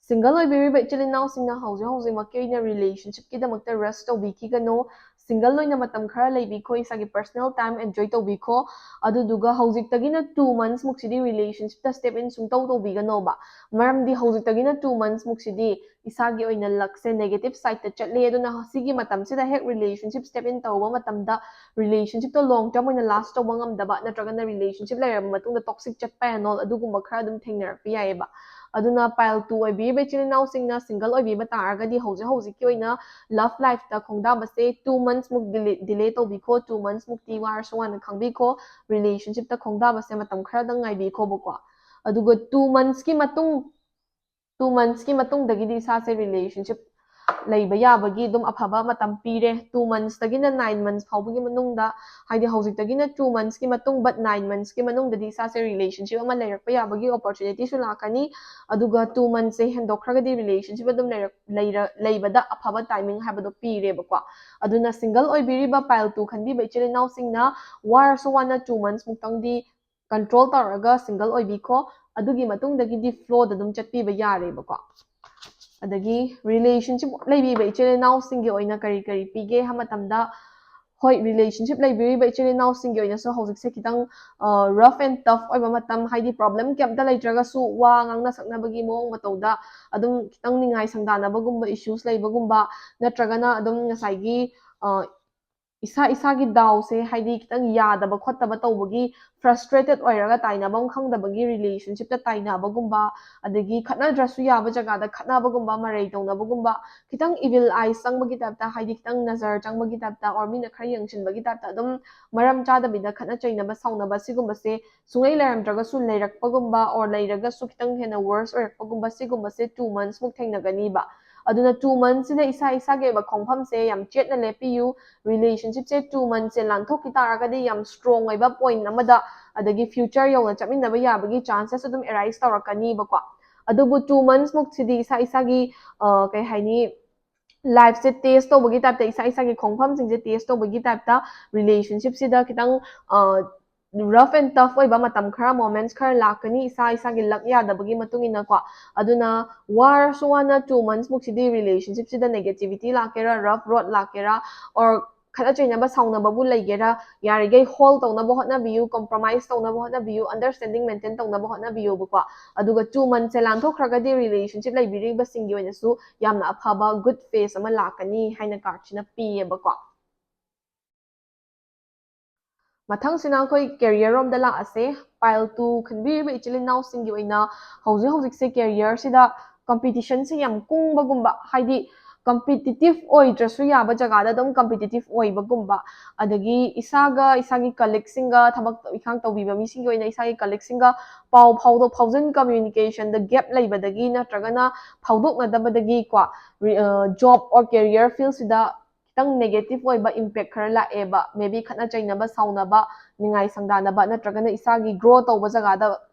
Single ꯑꯣꯏꯕꯤꯔꯤꯕ ꯏꯆꯤꯜ ꯏꯅꯥꯎꯁꯤꯡꯅ ꯍꯧꯖꯤꯛ ꯍꯧꯖꯤꯛꯃꯛꯀꯤ ꯑꯣꯏꯅ relationshipꯀꯤꯗꯃꯛꯇ rush ꯇꯧꯕꯤꯈꯤꯒꯅꯨ꯫ single ꯑꯣꯏꯅ ꯃꯇꯝ ꯈꯔ ꯂꯩꯕꯤꯈꯣ, ꯏꯁꯥꯒꯤ personal time enjoy ꯇꯧꯕꯤꯈꯣ꯫ ꯑꯗꯨꯗꯨꯒ ꯍꯧꯖꯤꯛꯇꯒꯤꯅ two months ꯃꯨꯛꯁꯤꯗꯤ relationship ꯇ step in ꯁꯨꯡꯇꯧ ꯇꯧꯕꯤꯒꯅꯣꯕ꯫ ꯃꯔꯝꯗꯤ ꯍꯧꯖꯤꯛꯇꯒꯤꯅ two months ꯃꯨꯛꯁꯤꯗꯤ ꯏꯁꯥꯒꯤ ꯑꯣꯏꯅ luck ꯁꯦ negative side ꯇ ꯆꯠꯂꯦ꯫ ꯑꯗꯨꯅ ꯁꯤꯒꯤ ꯃꯇꯝꯁꯤꯗ ꯍꯦꯛ relationship step in ꯇꯧꯕ ꯃꯇꯝꯗ relationship ꯇꯣ long term ꯑꯣꯏꯅ last ꯇꯧꯕ ꯉꯝꯗꯕ, ꯅꯠꯇ꯭ꯔꯒꯅ relationship ꯂꯩꯔꯕ ꯃꯇꯨꯡꯗ toxic ꯆꯠꯄ and all, ꯑꯗꯨꯒꯨꯝꯕ ꯈꯔ ꯑꯗꯨꯝ ꯊꯦꯡꯅꯔꯛꯄ ꯌꯥꯏꯑꯕ꯫ ꯑꯗꯨꯅ pile two ꯑꯣꯏꯕꯤꯔꯤꯕ ꯏꯆꯤꯜ ꯏꯅꯥꯎꯁꯤꯡꯅ single ꯑꯣꯏꯕꯤꯕ ꯇꯥꯔꯒꯗꯤ ꯍꯧꯖꯤꯛ ꯍꯧꯖꯤꯛꯀꯤ ꯑꯣꯏꯅ love life ꯇ ꯈꯣꯡꯗꯥꯕꯁꯦ two months ꯃꯨꯛ delay, delay ꯇꯧꯕꯤꯈꯣ, two months ꯃꯨꯛꯇꯤ ꯋꯥꯔꯁꯨ ꯋꯥꯅ ꯈꯥꯡꯕꯤꯈꯣ, relationship ꯇ ꯈꯣꯡꯗꯥꯕꯁꯦ ꯃꯇꯝ ꯈꯔꯗꯪ ꯉꯥꯏꯕꯤꯈꯣꯕꯀꯣ꯫ ꯑꯗꯨꯒ two months ꯀꯤ ꯃꯇꯨꯡ, two months ꯀꯤ ꯃꯇꯨꯡꯗꯒꯤꯗꯤ ꯏꯁꯥꯁꯦ relationship ꯂꯩꯕ ꯌꯥꯕꯒꯤ ꯑꯗꯨꯝ ꯑꯐꯕ ꯃꯇꯝ ꯄꯤꯔꯦ꯫ Two months ꯇꯒꯤꯅ nine months ꯐꯥꯎꯕꯒꯤ ꯃꯅꯨꯡꯗ, ꯍꯥꯏꯗꯤ ꯍꯧꯖꯤꯛꯇꯒꯤꯅ two months ꯀꯤ ꯃꯇꯨꯡ, but nine months ꯀꯤ ꯃꯅꯨꯡꯗꯗꯤ ꯏꯁꯥꯁꯦ relationship ꯑꯃ ꯂꯩꯔꯛꯄ ꯌꯥꯕꯒꯤ opportunity ꯁꯨ ꯂꯥꯛꯀꯅꯤ꯫ ꯑꯗꯨꯒ two months ꯁꯦ ꯍꯦꯟꯗꯣꯛꯈ꯭ꯔꯒꯗꯤ relationship ꯑꯗꯨꯝ ꯂꯩꯔꯛ-, ꯂꯩꯔ-, ꯂꯩꯕꯗ ꯑꯐꯕ timing ꯍꯥꯏꯕꯗꯣ ꯄꯤꯔꯦꯕꯀꯣ꯫ ꯑꯗꯨꯅ single ꯑꯣꯏꯕꯤꯔꯤꯕ pile two ꯈꯟꯕꯤꯕ ꯏꯆꯤꯜ ꯏꯅꯥꯎꯁꯤꯡꯅ ꯋꯥꯔꯁꯨ ꯋꯥꯅ two months ꯃꯨꯛꯇꯪꯗꯤ control ꯇꯧꯔꯒ single ꯑꯣꯏꯕꯤꯈꯣ꯫ ꯑꯗꯨꯒꯤ ꯃꯇꯨꯡꯗꯒꯤꯗꯤ flow ꯗ ꯑꯗꯨꯝ ꯆꯠꯄꯤꯕ ꯌꯥꯔꯦꯕꯀꯣ꯫ ꯑꯗꯒꯤ relationship ꯂꯩꯕꯤꯕ ꯏꯆꯤꯜ ꯏꯅꯥꯎꯁꯤꯡꯒꯤ ꯑꯣꯏꯅ ꯀꯔꯤ ꯀꯔꯤ ꯄꯤꯒꯦ ꯍꯥꯏꯕ ꯃꯇꯝꯗ, ꯍꯣꯏ, relationship ꯂꯩꯕꯤꯔꯤꯕ ꯏꯆꯤꯜ ꯏꯅꯥꯎꯁꯤꯡꯒꯤ ꯑꯣꯏꯅꯁꯨ ꯍꯧꯖꯤꯛꯁꯦ ꯈꯤꯇꯪ, ꯑ, rough and tough ꯑꯣꯏꯕ ꯃꯇꯝ, ꯍꯥꯏꯗꯤ problem ꯀꯩꯝꯇ ꯂꯩꯇ꯭ꯔꯒꯁꯨ ꯋꯥ ꯉꯥꯡꯅ ꯁꯛꯅꯕꯒꯤ ꯃꯑꯣꯡ ꯃꯇꯧꯗ ꯑꯗꯨꯝ ꯈꯤꯇꯪ ꯅꯤꯡꯉꯥꯏ ꯁꯪꯗꯥꯅꯕꯒꯨꯝꯕ issues ꯂꯩꯕꯒꯨꯝꯕ, ꯅꯠꯇ꯭ꯔꯒꯅ ꯑꯗꯨꯝ ꯉꯁꯥꯏꯒꯤ, ꯑ, ꯏꯁꯥ ꯏꯁꯥꯒꯤ ꯗꯥꯎꯁꯦ, ꯍꯥꯏꯗꯤ ꯈꯤꯇꯪ ꯌꯥꯗꯕ ꯈꯣꯠꯇꯕ ꯇꯧꯕꯒꯤ frustrated ꯑꯣꯏꯔꯒ ꯇꯥꯏꯅꯐꯝ ꯈꯪꯗꯕꯒꯤ relationship ꯇ ꯇꯥꯏꯅꯕꯒꯨꯝꯕ, ꯑꯗꯒꯤ ꯈꯠꯅꯗ꯭ꯔꯁꯨ ꯌꯥꯕ ꯖꯒꯥꯗ ꯈꯠꯅꯕꯒꯨꯝꯕ, ꯃꯔꯩ ꯇꯧꯅꯕꯒꯨꯝꯕ, ꯈꯤꯇꯪ evil eye ꯆꯪꯕꯒꯤ type ꯇ, ꯍꯥꯏꯗꯤ ꯈꯤꯇꯪ ꯅꯖꯔ ꯆꯪꯕꯒꯤ type ꯇ, or ꯃꯤꯅ ꯈꯔ ꯌꯦꯡꯁꯤꯟꯕꯒꯤ type ꯇ, ꯑꯗꯨꯝ ꯃꯔꯝ ꯆꯥꯗꯕꯤꯗ ꯈꯠꯅ ꯆꯩꯅꯕ, ꯁꯥꯎꯅꯕ, ꯁꯤꯒꯨꯝꯕꯁꯦ ꯁꯨꯡꯂꯩ ꯂꯩꯔꯝꯗ꯭ꯔꯒꯁꯨ ꯂꯩꯔꯛꯄꯒꯨꯝꯕ, or ꯂꯩꯔꯒꯁꯨ ꯈꯤꯇꯪ ꯍꯦꯟꯅ worse ꯑꯣꯏꯔꯛꯄꯒꯨꯝꯕ, ꯁꯤꯒꯨꯝꯕꯁꯦ two months ꯃꯨꯛ ꯊꯦꯡꯅꯒꯅꯤꯕ꯫ ꯑꯗꯨꯅ two months ꯁꯤꯗ ꯏꯁꯥ ꯏꯁꯥꯒꯤ ꯑꯣꯏꯕ ꯈꯣꯡꯐꯝꯁꯦ ꯌꯥꯝ ꯆꯦꯠꯅ ꯂꯦꯞꯄꯤꯌꯨ꯫ Relationship ꯁꯦ two months ꯁꯦ ꯂꯥꯟꯊꯣꯛꯈꯤ ꯇꯥꯔꯒꯗꯤ ꯌꯥꯝ strong ꯑꯣꯏꯕ point ꯑꯃꯗ, ꯑꯗꯒꯤ future ꯌꯧꯅ ꯆꯠꯃꯤꯟꯅꯕ ꯌꯥꯕꯒꯤ chances ꯑꯗꯨꯝ arise ꯇꯧꯔꯛꯀꯅꯤꯕꯀꯣ꯫ ꯑꯗꯨꯕꯨ two months ꯃꯨꯛꯁꯤꯗꯤ ꯏꯁꯥ ꯏꯁꯥꯒꯤ, ꯑ, ꯀꯩ ꯍꯥꯏꯅꯤ, life ꯁꯦ test ꯇꯧꯕꯒꯤ type ꯇ, ꯏꯁꯥ ꯏꯁꯥꯒꯤ ꯈꯣꯡꯐꯝꯁꯤꯡꯁꯦ test ꯇꯧꯕꯒꯤ type ꯇ relationship ꯁꯤꯗ ꯈꯤꯇꯪ, ꯑ, rough and tough ꯑꯣꯏꯕ ꯃꯇꯝ ꯈꯔ, moments ꯈꯔ ꯂꯥꯛꯀꯅꯤ, ꯏꯁꯥ ꯏꯁꯥꯒꯤ luck ꯌꯥꯗꯕꯒꯤ ꯃꯇꯨꯡ ꯏꯟꯅꯀꯣ꯫ ꯑꯗꯨꯅ ꯋꯥꯔꯁꯨ ꯋꯥꯅ two months ꯃꯨꯛꯁꯤꯗꯤ relationship ꯁꯤꯗ negativity ꯂꯥꯛꯀꯦꯔꯥ, rough road ꯂꯥꯛꯀꯦꯔꯥ, or ꯈꯠꯅ ꯆꯩꯅꯕ ꯁꯥꯎꯅꯕꯕꯨ ꯂꯩꯒꯦꯔꯥ, ꯌꯥꯔꯤꯈꯩ ꯍꯣꯜ ꯇꯧꯅꯕ ꯍꯣꯠꯅꯕꯤꯌꯨ, ꯀꯝꯄ꯭ꯔꯣꯃꯥꯏꯁ ꯇꯧꯅꯕ ꯍꯣꯠꯅꯕꯤꯌꯨ, ꯑꯟꯗꯔꯁꯇꯦꯟꯗꯤꯡ ꯃꯦꯟꯇꯦꯟ ꯇꯧꯅꯕ ꯍꯣꯠꯅꯕꯤꯌꯨꯕꯀꯣ꯫ ꯑꯗꯨꯒ ꯇꯨ ꯃꯟꯊꯁꯁꯦ ꯂꯥꯟꯊꯣꯛꯈ꯭ꯔꯒꯗꯤ ꯔꯤꯂꯦꯁꯟꯁꯤꯞ ꯂꯩꯕꯤꯔꯤꯕꯁꯤꯡꯒꯤ ꯑꯣꯏꯅꯁꯨ ꯌꯥꯝꯅ ꯑꯐꯕ ꯒꯨꯗ ꯐꯦꯁ ꯑꯃ ꯂꯥꯛꯀꯅꯤ ꯍꯥꯏꯅ ꯀꯥꯔꯠꯁꯤꯅ ꯄꯤꯌꯦꯕꯀꯣ꯫ ꯃꯊꯪꯁꯤꯅ ꯑꯩꯈꯣꯏ ꯀꯦꯔꯤꯌꯔ ꯔꯣꯝꯗ ꯂꯥꯛꯑꯁꯦ꯫ ꯄꯥꯏꯜ ꯇꯨ ꯈꯟꯕꯤꯔꯤꯕ ꯏꯆꯤꯜ ꯏꯅꯥꯎꯁꯤꯡꯒꯤ ꯑꯣꯏꯅ ꯍꯧꯖꯤꯛ ꯍꯧꯖꯤꯛꯁꯦ ꯀꯦꯔꯤꯌꯔꯁꯤꯗ ꯀꯝꯄꯤꯇꯤꯁꯟꯁꯦ ꯌꯥꯝ ꯀꯨꯡꯕꯒꯨꯝꯕ, ꯍꯥꯏꯗꯤ ꯀꯝꯄꯤꯇꯤꯇꯤꯞ ꯑꯣꯏꯗ꯭ꯔꯁꯨ ꯌꯥꯕ ꯖꯒꯥꯗ ꯑꯗꯨꯝ ꯀꯝꯄꯤꯇꯤꯇꯤꯞ ꯑꯣꯏꯕꯒꯨꯝꯕ, ꯑꯗꯒꯤ ꯏꯁꯥꯒ ꯏꯁꯥꯒꯤ ꯀꯂꯤꯛꯁꯤꯡꯒ, ꯊꯕꯛ ꯏꯪꯈꯥꯡ ꯇꯧꯕꯤꯕ ꯃꯤꯁꯤꯡꯒꯤ ꯑꯣꯏꯅ ꯏꯁꯥꯒꯤ ꯀꯂꯤꯛꯁꯤꯡꯒ ꯄꯥꯎ ꯐꯥꯎꯗꯣꯛ ꯐꯥꯎꯖꯤꯟ, ꯀꯝꯃ꯭ꯌꯨꯅꯤꯀꯦꯁꯟꯗ ꯒꯦꯞ ꯂꯩꯕꯗꯒꯤ ꯅꯠꯇ꯭ꯔꯒꯅ ꯐꯥꯎꯗꯣꯛꯅꯗꯕꯗꯒꯤ ꯀꯣ, ꯖꯣꯕ ꯑꯣꯔ ꯀꯦꯔꯤꯌꯔ ꯐꯤꯜꯁꯤꯗ ꯈꯤꯇꯪ ꯅꯦꯒꯦꯇꯤꯞ ꯑꯣꯏꯕ ꯏꯝꯄꯦꯛ ꯈꯔ ꯂꯥꯛꯑꯦꯕ꯫ ꯃꯦꯕꯤ ꯈꯠꯅ ꯆꯩꯅꯕ, ꯁꯥꯎꯅꯕ, ꯅꯤꯡꯉꯥꯏ ꯁꯪꯗꯥꯅꯕ, ꯅꯠꯇ꯭ꯔꯒꯅ ꯏꯁꯥꯒꯤ ꯒ꯭ꯔꯣ ꯇꯧꯕ ꯖꯒꯥꯗ,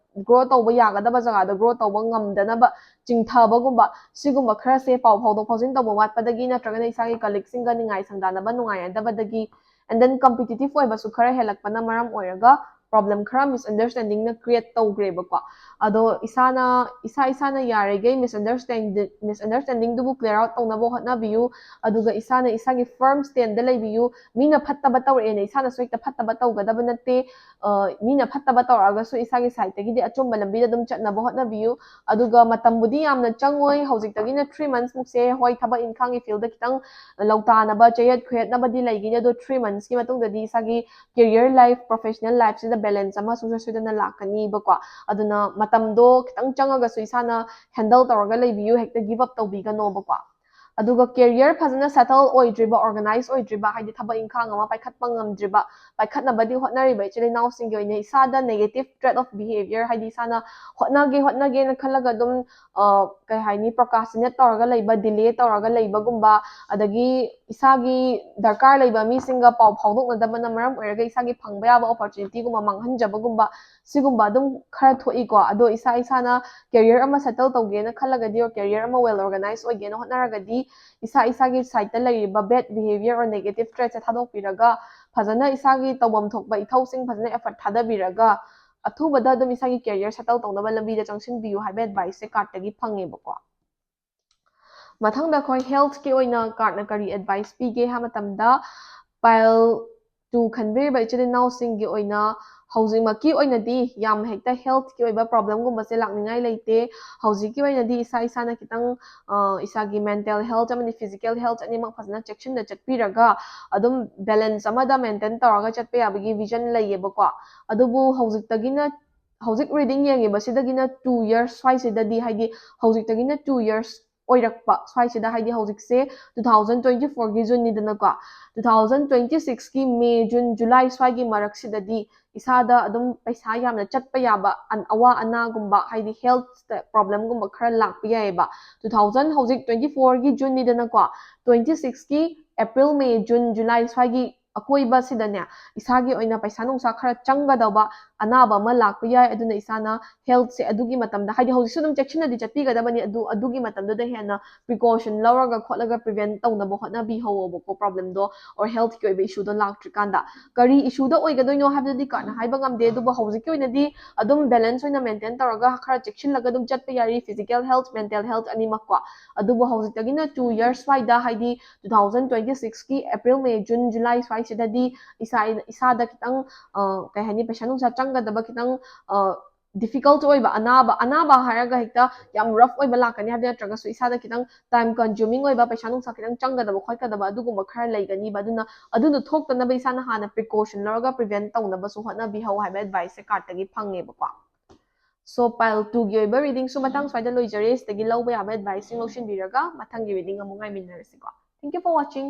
ꯒ꯭ꯔꯣ ꯇꯧꯕ ꯌꯥꯒꯗꯕ ꯖꯒꯥꯗ ꯒ꯭ꯔꯣ ꯇꯧꯕ ꯉꯝꯗꯅꯕ ꯆꯤꯡꯊꯕꯒꯨꯝꯕ, ꯁꯤꯒꯨꯝꯕ ꯈꯔꯁꯦ ꯄꯥꯎ ꯐꯥꯎꯗꯣꯛ ꯐꯥꯎꯖꯤꯟ ꯇꯧꯕ ꯋꯥꯠꯄꯗꯒꯤ ꯅꯠꯇ꯭ꯔꯒꯅ ꯏꯁꯥꯒꯤ ꯀꯂꯤꯛꯁꯤꯡꯒ ꯅꯤꯡꯉꯥꯏ ꯁꯪꯗꯥꯅꯕ ꯅꯨꯡꯉꯥꯏꯅꯗꯕꯗꯒꯤ, and then competitive ꯑꯣꯏꯕꯁꯨ ꯈꯔ ꯍꯦꯜꯂꯛꯄꯅ ꯃꯔꯝ ꯑꯣꯏꯔꯒ ꯄ꯭ꯔꯣꯕ꯭ꯂꯦꯝ ꯈꯔ ꯃꯤꯁꯑꯟꯗꯔꯁꯇꯦꯟꯗꯤꯡꯅ ꯀ꯭ꯔꯤꯌꯦꯠ ꯇꯧꯈ꯭ꯔꯦꯕꯀꯣ꯫ ꯑꯗꯣ ꯏꯁꯥꯅ, ꯏꯁꯥ ꯏꯁꯥꯅ ꯌꯥꯔꯤꯈꯩ ꯃꯤꯁꯑꯟꯗꯔꯁꯇꯦꯟꯗꯤꯡ, ꯃꯤꯁꯑꯟꯗꯔꯁꯇꯦꯟꯗꯤꯡꯗꯨꯕꯨ ꯀ꯭ꯂꯤꯌꯥꯔ ꯑꯥꯎꯠ ꯇꯧꯅꯕ ꯍꯣꯠꯅꯕꯤꯌꯨ꯫ ꯑꯗꯨꯒ ꯏꯁꯥꯅ ꯏꯁꯥꯒꯤ ꯐꯔꯝ ꯁ꯭ꯇꯦꯟꯗ ꯂꯩꯕꯤꯌꯨ꯫ ꯃꯤꯅ ꯐꯠꯇꯕ ꯇꯧꯔꯛꯑꯦꯅ ꯏꯁꯥꯅꯁꯨ ꯍꯦꯛꯇ ꯐꯠꯇꯕ ꯇꯧꯒꯗꯕ ꯅꯠꯇꯦ꯫ ꯑ, ꯃꯤꯅ ꯐꯠꯇꯕ ꯇꯧꯔꯛꯑꯒꯁꯨ ꯏꯁꯥꯒꯤ ꯁꯥꯏꯠꯇꯒꯤꯗꯤ ꯑꯆꯨꯝꯕ ꯂꯝꯕꯤꯗ ꯑꯗꯨꯝ ꯆꯠꯅꯕ ꯍꯣꯠꯅꯕꯤꯌꯨ꯫ ꯑꯗꯨꯒ ꯃꯇꯝꯕꯨꯗꯤ ꯌꯥꯝꯅ ꯆꯪꯉꯣꯏ꯫ ꯍꯧꯖꯤꯛꯇꯒꯤꯅ ꯊ꯭ꯔꯤ ꯃꯟꯊꯁ ꯃꯨꯛꯁꯦ, ꯍꯣꯏ, ꯊꯕꯛ ꯏꯪꯈꯥꯡꯒꯤ ꯐꯤꯜꯗ ꯈꯤꯇꯪ ꯂꯧꯇꯥꯅꯕ, ꯆꯌꯦꯠ ꯈꯣꯏꯌꯦꯠꯅꯕꯗꯤ ꯂꯩꯒꯅꯤ, ꯑꯗꯣ ꯊ꯭ꯔꯤ ꯃꯟꯊꯁꯀꯤ ꯃꯇꯨꯡꯗꯗꯤ ꯏꯁꯥꯒꯤ ꯀꯦꯔꯤꯌꯔ ꯂꯥꯏꯐ, ꯄ꯭ꯔꯣꯐꯦꯁꯅꯦꯜ ꯂꯥꯏꯐꯁꯤꯗ ꯕꯦꯂꯦꯟꯁ ꯑꯃ ꯁꯨꯡꯁꯣꯏ ꯁꯣꯏꯗꯅ ꯂꯥꯛꯀꯅꯤꯕꯀꯣ꯫ ꯑꯗꯨꯅ ꯃꯇꯝꯗꯣ ꯈꯤꯇꯪ ꯆꯪꯉꯒꯁꯨ ꯏꯁꯥꯅ ꯍꯦꯟꯗꯜ ꯇꯧꯔꯒ ꯂꯩꯕꯤꯌꯨ, ꯍꯦꯛꯇ ꯒꯤꯞ ꯑꯞ ꯇꯧꯕꯤꯒꯅꯣꯕꯀꯣ꯫ ꯑꯗꯨꯒ ꯀꯦꯔꯤꯌꯔ ꯐꯖꯅ ꯁꯦꯇꯜ ꯑꯣꯏꯗ꯭ꯔꯤꯕ, ꯑꯣꯔꯒꯅꯥꯏꯁ ꯑꯣꯏꯗ꯭ꯔꯤꯕ, ꯍꯥꯏꯗꯤ ꯊꯕꯛ ꯏꯪꯈꯥꯡ ꯑꯃ ꯄꯥꯏꯈꯠꯄ ꯉꯝꯗ꯭ꯔꯤꯕ, ꯄꯥꯏꯈꯠꯅꯕꯗꯤ ꯍꯣꯠꯅꯔꯤꯕ ꯏꯆꯤꯜ ꯏꯅꯥꯎꯁꯤꯡꯒꯤ ꯑꯣꯏꯅ ꯏꯁꯥꯗ negative trait of behavior, ꯍꯥꯏꯗꯤ ꯏꯁꯥꯅ ꯍꯣꯠꯅꯒꯦ, ꯍꯣꯠꯅꯒꯦꯅ ꯈꯜꯂꯒ ꯑꯗꯨꯝ, ꯑ, ꯀꯩ ꯍꯥꯏꯅꯤ, ꯄ꯭ꯔꯣꯀ꯭ꯔꯥꯁꯇꯤꯅꯦꯠ ꯇꯧꯔꯒ ꯂꯩꯕ, ꯗꯤꯂꯦ ꯇꯧꯔꯒ ꯂꯩꯕꯒꯨꯝꯕ, ꯑꯗꯒꯤ ꯏꯁꯥꯒꯤ ꯗꯔꯀꯥꯔ ꯂꯩꯕ ꯃꯤꯁꯤꯡꯒ ꯄꯥꯎ ꯐꯥꯎꯗꯣꯛꯅꯗꯕꯅ ꯃꯔꯝ ꯑꯣꯏꯔꯒ ꯏꯁꯥꯒꯤ ꯐꯪꯕ ꯌꯥꯕ ꯑꯣꯄꯣꯔꯆꯨꯅꯤꯇꯤꯒꯨꯝꯕ ꯃꯥꯡꯍꯟꯖꯕꯒꯨꯝꯕ, ꯁꯤꯒꯨꯝꯕ ꯑꯗꯨꯝ ꯈꯔ ꯊꯣꯛꯏꯀꯣ꯫ ꯑꯗꯣ ꯏꯁꯥ ꯏꯁꯥꯅ ꯀꯦꯔꯤꯌꯔ ꯑꯃ ꯁꯦꯇꯜ ꯇꯧꯒꯦꯅ ꯈꯜꯂꯒꯗꯤ, ꯑꯣꯔ ꯀꯦꯔꯤꯌꯔ ꯑꯃ ꯋꯦꯜ ꯑꯣꯔꯒꯅꯥꯏꯁ ꯑꯣꯏꯒꯦꯅ ꯍꯣꯠꯅꯔꯒꯗꯤ, ꯏꯁꯥ ꯏꯁꯥꯒꯤ ꯁꯥꯏꯠꯇ ꯂꯩꯔꯤꯕ ꯕꯦꯗ ꯕꯤꯍꯦꯕꯤꯌꯔ ꯑꯣꯔ ꯅꯦꯒꯦꯇꯤꯞ ꯇ꯭ꯔꯦꯠꯁꯦ ꯊꯥꯗꯣꯛꯄꯤꯔꯒ, ꯐꯖꯅ ꯏꯁꯥꯒꯤ ꯇꯧꯐꯝ ꯊꯣꯛꯄ ꯏꯊꯧꯁꯤꯡ ꯐꯖꯅ ꯑꯦꯐꯔꯠ ꯊꯥꯗꯕꯤꯔꯒ, ꯑꯊꯨꯕꯗ ꯑꯗꯨꯝ ꯏꯁꯥꯒꯤ ꯀꯦꯔꯤꯌꯔ ꯁꯦꯇꯜ ꯇꯧꯅꯕ ꯂꯝꯕꯤꯗ ꯆꯪꯁꯤꯟꯕꯤꯌꯨ ꯍꯥꯏꯕ ꯑꯦꯗꯚꯥꯏꯁꯁꯦ ꯀꯥꯔꯠꯇꯒꯤ ꯐꯪꯉꯦꯕꯀꯣ꯫ ꯃꯊꯪꯗ ꯑꯩꯈꯣꯏ ꯍꯦꯜꯊꯀꯤ ꯑꯣꯏꯅ ꯀꯥꯔꯠꯅ ꯀꯔꯤ ꯑꯦꯗꯚꯥꯏꯁ ꯄꯤꯒꯦ ꯍꯥꯏꯕ ꯃꯇꯝꯗ, Pile two ꯈꯟꯕꯤꯔꯤꯕ ꯏꯆꯤꯜ ꯏꯅꯥꯎꯁꯤꯡꯒꯤ ꯑꯣꯏꯅ ꯍꯧꯖꯤꯛꯃꯛꯀꯤ ꯑꯣꯏꯅꯗꯤ ꯌꯥꯝ ꯍꯦꯛꯇ healthꯀꯤ ꯑꯣꯏꯕ problemꯒꯨꯝꯕꯁꯦ ꯂꯥꯛꯅꯤꯡꯉꯥꯏ ꯂꯩꯇꯦ꯫ ꯍꯧꯖꯤꯛꯀꯤ ꯑꯣꯏꯅꯗꯤ ꯏꯁꯥ ꯏꯁꯥꯅ ꯈꯤꯇꯪ ꯑ, ꯏꯁꯥꯒꯤ mental health ꯑꯃꯗꯤ physical health ꯑꯅꯤꯃꯛ ꯐꯖꯅ ꯆꯦꯛꯁꯤꯟꯅ ꯆꯠꯄꯤꯔꯒ ꯑꯗꯨꯝ balance ꯑꯃꯗ maintain ꯇꯧꯔꯒ ꯆꯠꯄ ꯌꯥꯕꯒꯤ vision ꯂꯩꯌꯦꯕꯀꯣ꯫ ꯑꯗꯨꯕꯨ ꯍꯧꯖꯤꯛꯇꯒꯤꯅ ꯍꯧꯖꯤꯛ reading ꯌꯦꯡꯉꯤꯕꯁꯤꯗꯒꯤꯅ two years ꯁ꯭ꯋꯥꯏꯁꯤꯗꯗꯤ, ꯍꯥꯏꯗꯤ ꯍꯧꯖꯤꯛꯇꯒꯤꯅ two years ꯑꯣꯏꯔꯛꯄ ꯁ꯭ꯋꯥꯏꯁꯤꯗ, ꯍꯥꯏꯗꯤ ꯍꯧꯖꯤꯛꯁꯦ two thousand twenty fourꯒꯤ Juneꯅꯤꯗꯅꯀꯣ, two thousand twenty sixꯀꯤ May, June, July ꯁ꯭ꯋꯥꯏꯒꯤ ꯃꯔꯛꯁꯤꯗꯗꯤ ꯏꯁꯥꯗ ꯑꯗꯨꯝ ꯄꯩꯁꯥ ꯌꯥꯝꯅ ꯆꯠꯄ ꯌꯥꯕ ꯑꯋꯥ ꯑꯅꯥꯒꯨꯝꯕ, ꯍꯥꯏꯗꯤ health problemꯒꯨꯝꯕ ꯈꯔ ꯂꯥꯛꯄ ꯌꯥꯏꯑꯕ꯫ Two thousand ꯍꯧꯖꯤꯛ twenty fourꯒꯤ Juneꯅꯤꯗꯅꯀꯣ, twenty sixꯀꯤ April, May, June, July ꯁ꯭ꯋꯥꯏꯒꯤ ꯑꯀꯣꯏꯕꯁꯤꯗꯅꯦ ꯏꯁꯥꯒꯤ ꯑꯣꯏꯅ ꯄꯩꯁꯥ ꯅꯨꯡꯁꯥ ꯈꯔ ꯆꯪꯒꯗꯧꯕ ꯑꯅꯥꯕ ꯑꯃ ꯂꯥꯛꯄ ꯌꯥꯏ꯫ ꯑꯗꯨꯅ ꯏꯁꯥꯅ healthꯁꯦ ꯑꯗꯨꯒꯤ ꯃꯇꯝꯗ, ꯍꯥꯏꯗꯤ ꯍꯧꯖꯤꯛꯁꯨ ꯑꯗꯨꯝ ꯆꯦꯛꯁꯤꯟꯅꯗꯤ ꯆꯠꯄꯤꯒꯗꯕꯅꯤ, ꯑꯗꯨ ꯑꯗꯨꯒꯤ ꯃꯇꯝꯗꯨꯗ ꯍꯦꯟꯅ precaution ꯂꯧꯔꯒ ꯈꯣꯠꯂꯒ prevent ꯇꯧꯅꯕ ꯍꯣꯠꯅꯕꯤꯍꯧꯕꯀꯣ problemꯗꯣ, or healthꯀꯤ ꯑꯣꯏꯕ issueꯗꯣ ꯂꯥꯛꯇ꯭ꯔꯤꯀꯥꯟꯗ꯫ ꯀꯔꯤ issueꯗ ꯑꯣꯏꯒꯗꯣꯏꯅꯣ ꯍꯥꯏꯕꯗꯨꯗꯤ ꯀꯥꯟꯅ ꯍꯥꯏꯕ ꯉꯝꯗꯦ, ꯑꯗꯨꯕꯨ ꯍꯧꯖꯤꯛꯀꯤ ꯑꯣꯏꯅꯗꯤ ꯑꯗꯨꯝ balance ꯑꯣꯏꯅ maintain ꯇꯧꯔꯒ ꯈꯔ ꯆꯦꯛꯁꯤꯜꯂꯒ ꯑꯗꯨꯝ ꯆꯠꯄ ꯌꯥꯔꯤ, physical health, mental health ꯑꯅꯤꯃꯛꯀꯣ꯫ ꯑꯗꯨꯕꯨ ꯍꯧꯖꯤꯛꯇꯒꯤꯅ two years ꯁ꯭ꯋꯥꯏꯗ, ꯍꯥꯏꯗꯤ two thousand twenty sixꯀꯤ April, May, June, July ꯁ꯭ꯋꯥꯏꯁꯤꯗꯗꯤ ꯏꯁꯥ, ꯏꯁꯥꯗ ꯈꯤꯇꯪ ꯑ, ꯀꯩ ꯍꯥꯏꯅꯤ, ꯄꯩꯁꯥ ꯅꯨꯡꯁꯥ ꯆꯪꯒꯗꯕ ꯈꯤꯇꯪ ꯑ, difficult ꯑꯣꯏꯕ ꯑꯅꯥꯕ, ꯑꯅꯥꯕ ꯍꯥꯏꯔꯒ ꯍꯦꯛꯇ ꯌꯥꯝ rough ꯑꯣꯏꯕ ꯂꯥꯛꯀꯅꯤ ꯍꯥꯏꯕ ꯅꯠꯇ꯭ꯔꯒꯁꯨ ꯏꯁꯥꯗ ꯈꯤꯇꯪ time consuming ꯑꯣꯏꯕ, ꯄꯩꯁꯥ ꯅꯨꯡꯁꯥ ꯈꯤꯇꯪ ꯆꯪꯒꯗꯕ ꯈꯣꯠꯀꯗꯕ ꯑꯗꯨꯒꯨꯝꯕ ꯈꯔ ꯂꯩꯒꯅꯤꯕ꯫ ꯑꯗꯨꯅ ꯑꯗꯨꯗꯣ ꯊꯣꯛꯇꯅꯕ ꯏꯁꯥꯅ ꯍꯥꯟꯅ precaution ꯂꯧꯔꯒ prevent ꯇꯧꯅꯕꯁꯨ ꯍꯣꯠꯅꯕꯤꯍꯧ ꯍꯥꯏꯕ adviceꯁꯦ cardꯇꯒꯤ ꯐꯪꯉꯦꯕꯀꯣ꯫ So pile twoꯒꯤ ꯑꯣꯏꯕ readingꯁꯨ ꯃꯇꯥꯡ ꯁ꯭ꯋꯥꯏꯗ ꯂꯣꯏꯖꯔꯦ꯫ ꯁꯤꯗꯒꯤ ꯂꯧꯕ ꯌꯥꯕ adviceꯁꯤꯡ ꯂꯧꯁꯤꯟꯕꯤꯔꯒ ꯃꯊꯪꯒꯤ reading ꯑꯃꯨꯛ ꯉꯥꯏꯃꯤꯟꯅꯔꯁꯤꯀꯣ꯫ Thank you for watching.